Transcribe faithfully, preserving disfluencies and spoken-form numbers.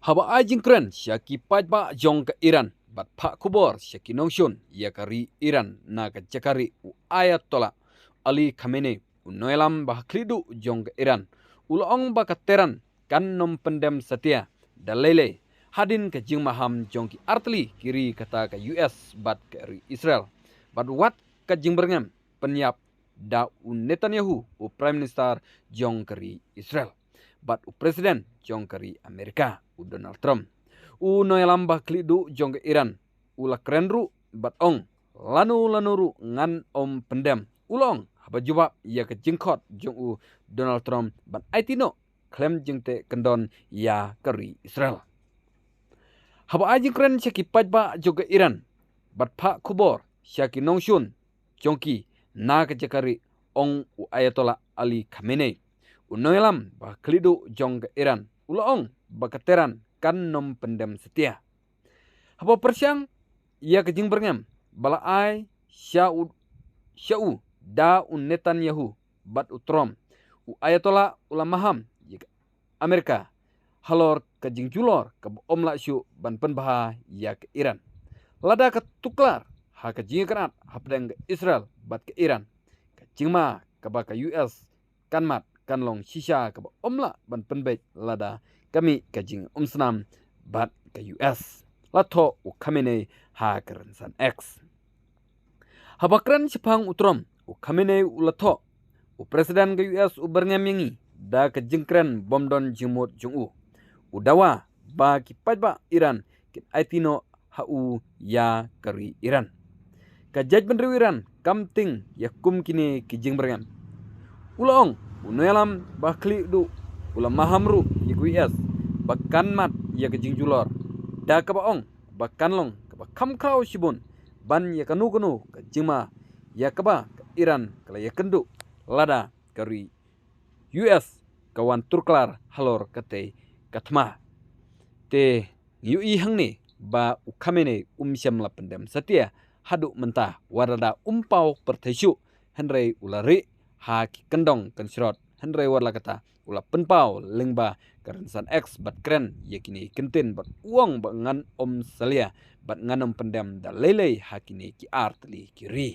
Haba ai jingkren sha ki paidbah jong ka Iran bad phah khubor sha ki nongshun ïa ka ri Iran na ka jaka ri, u Ayatollah Ali Khamenei, u nongïalam ba ha khlieh duh jong ka Iran, u la ong ba ka Tehran kan nym pyndem satia da lei lei hadien ka jingmaham jong ki artylli ki ri, kata ka U S bad ka ri Israel, bad wat ka jingbyrngem pynïap da u Netanyahu, u Prime Minister jong ka ri Israel, bad u President jong ka ri Amerika, u Donald Trump. U nongïalam ba ha khlieh duh jong ka Iran u la kren ruh bad ong, lano lano ruh ngan nym pyndem, u la ong, haba jubab ïa ka jingkhot jong u Donald Trump ban aiti noh khlem jingteh kyndon ïa ka ri Israel. Haba ai jingkren sha ki paidbah jong ka Iran bad phah khubor sha ki nongshun jong ki na ka jaka ri, ong u Ayatollah Ali Khamenei, u nongïalam ba ha khlieh duh jong ka Iran, u la ong ba ka Tehran kan nym pyndem satia. Haba pyrshang ïa ka jingbyrngem ba la ai sha u, sha u da u Netanyahu bad u Trump, u Ayatollah u la maham ïa ka Amerika halor ka jingjulor kaba ym lah shuh ban pynbha ïa ka Iran. Lada ka tuklar ha ka jingïakynad hapdeng ka Israel bad ka Iran, ka jingma kaba ka U S kan mad kan long shisha kaba ym lah ban pynbeit lada ka mih ka jingumsnam bad ka U S, la thoh u Khamenei ha ka rynsan X. Haba kren shaphang u Trump, u Khamenei u la thoh, u President ka U S u byrngem ïa ngi da ka jingkren bym don jingmut jong u. U dawa ba ki paidbah Iran kin aiti noh ha u ïa ka ri Iran. Ka jaitbynriew Iran kam tieng ïa kum kine ki jingbyrngem. U la ong, u nongïalam ba ha khlieh duh u la maham ruh ïa ka U S ba kan mad ïa ka jingjulor, da kaba ong ba kan long kaba kham khraw shibun ban ïa kano kano ka jingma ïa kaba ka Iran ka la ïakynduh lada ka ri U S ka wan tuklar halor katei ka thma. Te ngi ïohi hangne ba u Khamenei um shym la pyndem satia haduh mynta, wat lada um paw pyrthei shuh, hynrei u la rieh ha ki kyndong kynshrot, hynrei wat la kata u la pynpaw lyngba ka rynsan X bad kren ïa kine ki kyntien bad u ong ba ngan nym salia bad ngan nym pyndem da lei lei ha kine ki artylli ki ri.